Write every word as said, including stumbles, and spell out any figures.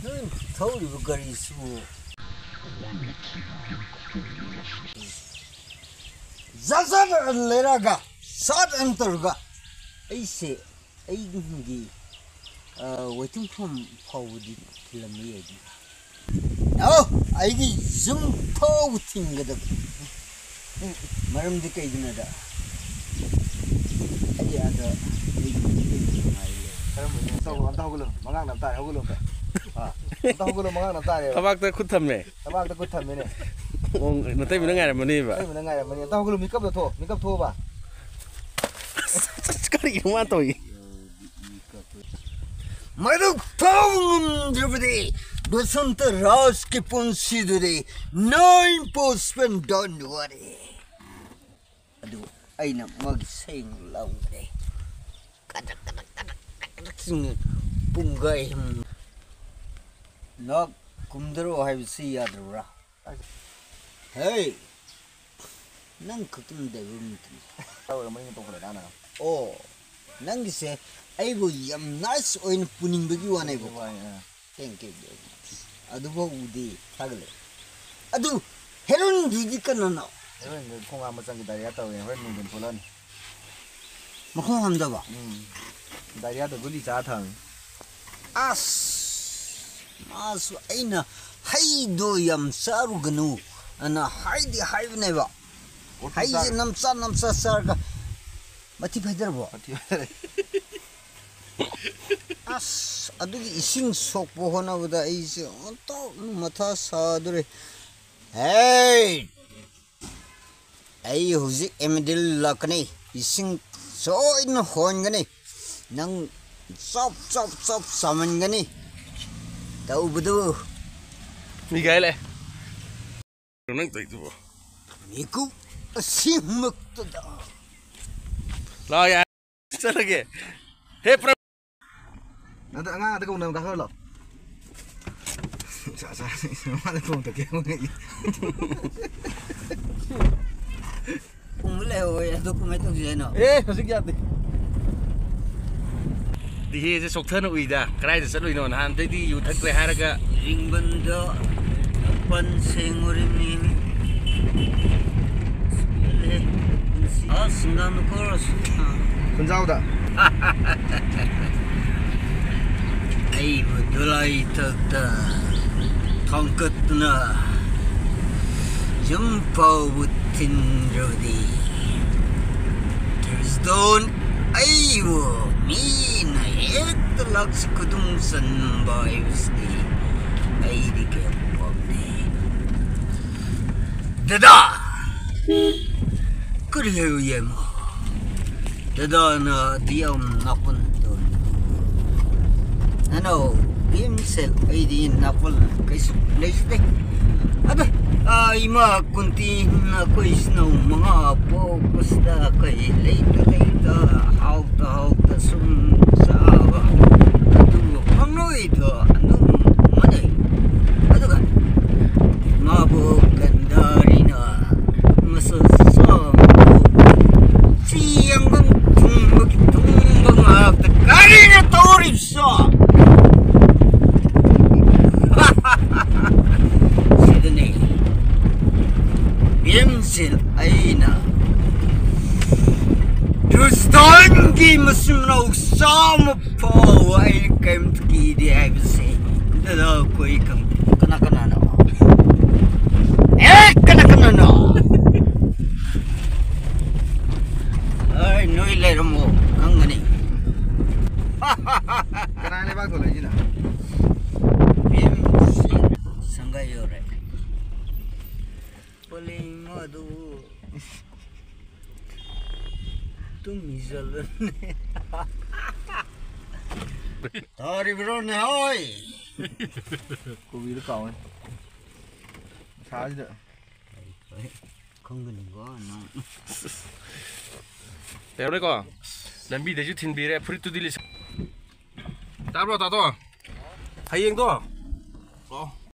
ꯅꯣꯏ ꯊꯧꯔꯤꯕ ꯒꯥꯔꯤꯁꯤꯕꯨ ꯖꯥꯠ ꯖꯥꯠ ꯂꯩꯔꯛꯑꯒ ꯁꯥꯠ ꯑꯅ ꯇꯧꯔꯒ ꯑꯩꯁꯦ ꯑꯩꯒꯤ, ꯑ, waiting room ꯐꯥꯎꯕꯗꯤ ꯊꯤꯜꯂꯝꯕ ꯌꯥꯏꯗꯅ꯫ ꯑꯧ, ꯑꯩꯒꯤ ꯌꯨꯝ ꯐꯥꯎꯕ ꯊꯤꯟꯒꯗꯕ꯫ ꯃꯔꯝꯗꯤ ꯀꯩꯒꯤꯅꯣꯗ, ꯑꯩ ꯑꯥꯗ ꯑꯩꯒꯤ ꯅꯨꯄꯤꯒ ꯅꯨꯡꯉꯥꯏ ꯂꯩ꯫ ꯀꯔꯝꯕꯅꯣ? ꯇꯧ, ꯑꯝꯇ ꯍꯧꯒꯠꯂꯣ꯫ ꯃꯉꯥꯡꯅ ꯑꯝꯇ ꯍꯧꯒꯠꯂꯣ ꯑꯝꯇ꯫ ꯑꯥ, ꯑꯝꯇ ꯍꯧꯒꯠꯂꯣ, ꯃꯉꯥꯡꯅ ꯑꯝꯇ ꯇꯥꯔꯦꯕ꯫ ꯊꯕꯥꯛꯇ ꯈꯨꯠ ꯊꯝꯃꯦ꯫ ꯊꯕꯥꯛꯇ ꯈꯨꯠ ꯊꯝꯃꯦꯅꯦ꯫ ꯑꯣ, ꯅꯇꯩꯃꯅ ꯉꯥꯏꯔꯝꯃꯅꯦꯕ꯫ ꯅꯇꯩꯃꯅ ꯉꯥꯏꯔꯝꯃꯅꯤ꯫ ꯑꯝꯇ ꯍꯧꯒꯠꯂꯣ, ꯃꯤꯀꯞꯇ ꯊꯣꯛꯑꯣ, ꯃꯤꯀꯞ ꯊꯣꯛꯑꯣꯕ꯫ ꯑꯁ, ꯀꯔꯤꯅꯣ ꯃꯥ ꯇꯧꯔꯤ? ꯃꯗꯨ ꯐꯥꯎ ꯉꯝꯗ꯭ꯔꯕꯗꯤ Basanta ꯔꯥꯖꯀꯤ ꯄꯨꯟꯁꯤꯗꯨꯗꯤ no improvement, don't worry꯫ ꯑꯗꯨ ꯑꯩꯅ ꯃꯥꯒꯤ ꯁꯌꯦꯡ ꯂꯧꯈ꯭ꯔꯦ꯫ ꯀꯗꯛ, ꯀꯗꯛ, ꯀꯗꯛ, ꯀꯗꯛ, ꯀꯗꯛ ꯆꯤꯡꯉꯦ꯫ ꯄꯨꯡꯈꯥꯏ ꯑꯃ꯫ ꯅꯣꯛ ꯀꯨꯝꯗꯔꯣ ꯍꯥꯏꯕꯁꯤ ꯌꯥꯗ꯭ꯔꯕ꯭ꯔꯥ? ꯍꯦ! ꯅꯪ ꯈꯛꯇꯪ ꯗ꯭ꯔꯥꯏꯚꯔ ꯅꯠꯇ꯭ꯔꯣ? ꯑꯣꯏꯔꯝꯃꯅꯤ ꯇꯣꯛꯈ꯭ꯔꯦ ꯀꯥꯟꯅ꯫ ꯑꯣ, ꯅꯪꯒꯤꯁꯦ ꯑꯩꯕꯨ ꯌꯥꯝ nice ꯑꯣꯏꯅ ꯄꯨꯅꯤꯡꯕꯒꯤ ꯋꯥꯅꯦꯕꯀꯣ꯫ ꯋꯥꯅꯦ, ꯑꯥ꯫ Thank you, thank you꯫ ꯑꯗꯨꯐꯥꯎꯕꯗꯤ ꯊꯥꯒꯠꯂꯦ꯫ ꯑꯗꯨ ꯍꯦꯔꯣꯏꯟꯗꯨꯗꯤ ꯀꯅꯥꯅꯣ? ꯍꯦꯔꯣꯏꯟꯗꯨ ꯈꯣꯡ ꯍꯥꯝꯕ ꯆꯪꯈꯤ, diarrhea ꯇꯧꯋꯦ, ꯍꯣꯔꯦꯟ ꯅꯨꯡꯊꯤꯟ ꯊꯣꯛꯂꯛꯑꯅꯤ꯫ ꯃꯈꯣꯡ ꯍꯥꯝꯗꯕ? ꯎꯝ꯫ Diarrheaꯗ ꯒꯨꯂꯤ ꯆꯥ ꯊꯝꯃꯤ꯫ ꯑꯁ! ꯃꯥꯁꯨ ꯑꯩꯅ ꯍꯩꯗꯣ ꯌꯥꯝ ꯆꯥꯔꯨꯒꯅꯨ ꯑꯅ ꯍꯥꯏꯗꯤ ꯍꯥꯏꯕꯅꯦꯕ꯫ ꯑꯣꯠꯄꯤ ꯍꯩꯁꯦ ꯆꯥꯔ- ꯅꯝꯆꯥ ꯅꯝꯆꯥ ꯆꯥꯔꯒ ꯃꯊꯤ ꯐꯥꯏꯗꯔꯕꯣ? ꯃꯊꯤ ꯐꯥꯏꯗꯔꯦ꯫ ꯑꯁ! ꯑꯗꯨꯒꯤ ꯏꯁꯤꯡ ꯁꯣꯛꯄ ꯍꯣꯠꯅꯕꯗ ꯑꯩꯁꯦ ꯑꯣꯟꯊꯣꯛꯅ ꯃꯊꯥ ꯁꯥꯗꯣꯔꯦ꯫ ꯍꯦ! ꯑꯩ ꯍꯧꯖꯤꯛ immediate ꯂꯥꯛꯀꯅꯤ꯫ ꯏꯁꯤꯡ ꯁꯣꯏꯗꯅ ꯍꯣꯟꯒꯅꯤ꯫ ꯅꯪ ꯆꯞ, ꯆꯞ, ꯆꯞ ꯆꯥꯃꯟꯒꯅꯤ꯫ ꯇꯧꯕꯗꯨ꯫ ꯃꯤ ꯀꯥꯏ ꯂꯩ? ꯅꯪ ꯇꯧꯔꯤꯗꯨꯕꯣ? ꯃꯤꯀꯨꯞ ꯑꯁꯤꯃꯛꯇꯗ꯫ ꯂꯥꯛꯑꯣ ꯌꯥꯔꯦ꯫ ꯆꯠꯂꯒꯦ꯫ ꯍꯦ ꯄ꯭ꯔ- ꯅꯠꯇꯦ, ꯑꯉꯥꯡ ꯑꯇ ꯀꯧꯅꯕ ꯀꯥꯈꯠꯍꯜꯂꯣ꯫ ꯁꯥ, ꯁꯥ, ꯃꯥꯅ ꯀꯧꯗꯒꯦ꯫ ꯄꯨꯡ ꯂꯩꯍꯧꯋꯦ, ꯑꯗꯨ ꯀꯃꯥꯏꯅ ꯇꯧꯁꯤ ꯍꯥꯏꯅꯣ? ꯑꯦ, ꯍꯧꯖꯤꯛ ꯌꯥꯗꯦ꯫ ꯗꯤꯍꯦꯁꯦ ꯆꯣꯛꯊꯅ ꯎꯏꯗ꯫ ꯀꯗꯥꯏꯗ ꯆꯠꯂꯨꯏꯅꯣ? ꯅꯍꯥꯟꯗꯩꯗꯤ ꯌꯨ ꯊꯛꯇ꯭ꯔꯦ ꯍꯥꯏꯔꯒ꯫ ꯔꯤꯡꯕꯟꯗꯣ ꯄꯟ ꯁꯦꯡꯉꯨꯔꯤꯕꯅꯤ꯫ ꯑꯁ, ꯉꯝ ꯈꯣꯔꯁ꯫ ꯈꯨꯟꯖꯥꯎꯗ꯫ ꯑꯩꯕꯨ ꯗꯨꯂꯥꯏ ꯊꯛꯇ ꯊꯥꯡꯒꯠꯇꯨꯅ ꯌꯨꯝ ꯐꯥꯎꯕ ꯊꯤꯟꯗ꯭ꯔꯕꯗꯤ ꯈ꯭ꯔꯤꯁꯇꯣꯟ ꯑꯩꯕꯨ ꯃꯤꯅ ꯍꯦꯛꯇ ꯂꯥꯛꯁꯤ ꯈꯨꯗꯨꯝ ꯆꯟꯕ ꯍꯥꯏꯕꯁꯤꯗꯤ ꯑꯩꯗꯤ ꯀꯌꯥ ꯄꯥꯝꯗꯦ꯫ ꯗꯗꯥ! ꯀꯔꯤ ꯍꯥꯏꯌꯨ ꯌꯥꯏꯃ? ꯗꯗꯥꯅ ꯑꯗꯨ ꯌꯥꯝ ꯅꯥꯄꯟ ꯇꯧꯔꯤ꯫ ꯅꯅꯥꯎ ꯚꯤꯝꯁꯦꯜ, ꯑꯩꯗꯤ ꯅꯥꯄꯟ ꯀꯩꯁꯨ ꯂꯩꯖꯗꯦ꯫ ꯑꯗ, ꯑꯥ, ꯏꯃꯥ ꯀꯨꯟꯇꯤꯅ ꯑꯩꯈꯣꯏ ꯏꯆꯤꯟ ꯏꯅꯥꯎ ꯃꯉꯥ ꯄꯣꯛꯄꯁꯤꯗ ꯑꯩꯈꯣꯏ ꯂꯩꯇ ꯂꯩꯇ, ꯍꯥꯎꯇ ꯍꯥꯎꯇ ꯁꯨꯝ ꯆꯥꯕ꯫ ꯑꯗꯨꯕꯨ ꯐꯪꯂꯣꯏꯗꯣ ꯑꯗꯨꯝ ꯃꯥꯟꯅꯩ꯫ ꯑꯗꯨꯒ ꯃꯥꯕꯨ ꯒꯟꯙꯥꯔꯤꯅ ꯃꯁꯛ ꯆꯥꯝꯕ ꯆꯤ ꯑꯃꯒ ꯊꯨꯡꯕꯒꯤ ꯊꯨꯡꯕ ꯉꯥꯛꯇ ꯀꯔꯤꯅ ꯇꯧꯔꯤꯕꯁꯣ? ꯁꯤꯗꯅꯤ ꯚꯤꯝꯁꯦꯟ ꯑꯩꯅ ꯈ꯭ꯔꯤꯁꯇꯥꯟꯒꯤ ꯃꯆꯤꯟ ꯃꯅꯥꯎ ꯆꯥꯝꯃ ꯐꯥꯎ ꯑꯩ ꯀꯔꯤꯝꯇ ꯀꯤꯗꯦ ꯍꯥꯏꯕꯁꯦ꯫ ꯑꯗꯣ ꯑꯩꯈꯣꯏ ꯀꯅꯥ ꯀꯅꯥꯅꯣ? ꯑꯦ, ꯀꯅꯥ ꯀꯅꯥꯅꯣ? ꯑꯩ ꯅꯣꯏ ꯂꯩꯔꯝꯃꯣ, ꯈꯪꯒꯅꯤ꯫ ꯀꯅꯥ ꯂꯩꯕꯥꯛꯇ ꯂꯩꯁꯤꯅ? ꯁꯪꯒꯥꯏ ꯌꯧꯔꯦ꯫ ꯄꯣꯂꯤꯡ ꯑꯗꯨ ꯇꯨꯝꯃꯤꯖꯜꯂꯅꯤ꯫ ꯇꯥꯔꯤꯕ꯭ꯔꯣꯅꯦ ꯍꯣꯏ? ꯀꯣꯕꯤꯗ ꯀꯥꯎꯋꯦ꯫ ꯁꯥꯁꯤꯗ꯫ ꯈꯪꯒꯅꯤꯀꯣ ꯅꯪ꯫ ꯌꯥꯔꯣꯏꯀꯣ? ꯂꯝꯕꯤꯗꯁꯨ ꯊꯤꯟꯕꯤꯔꯦ, ꯐꯨꯔꯤꯠꯇꯨꯗꯤ ꯂꯤꯠꯁ-, ꯇꯥꯕ꯭ꯔꯣ, ꯇꯥꯇꯣ? ꯍꯌꯦꯡꯗꯣ? ꯑꯣ꯫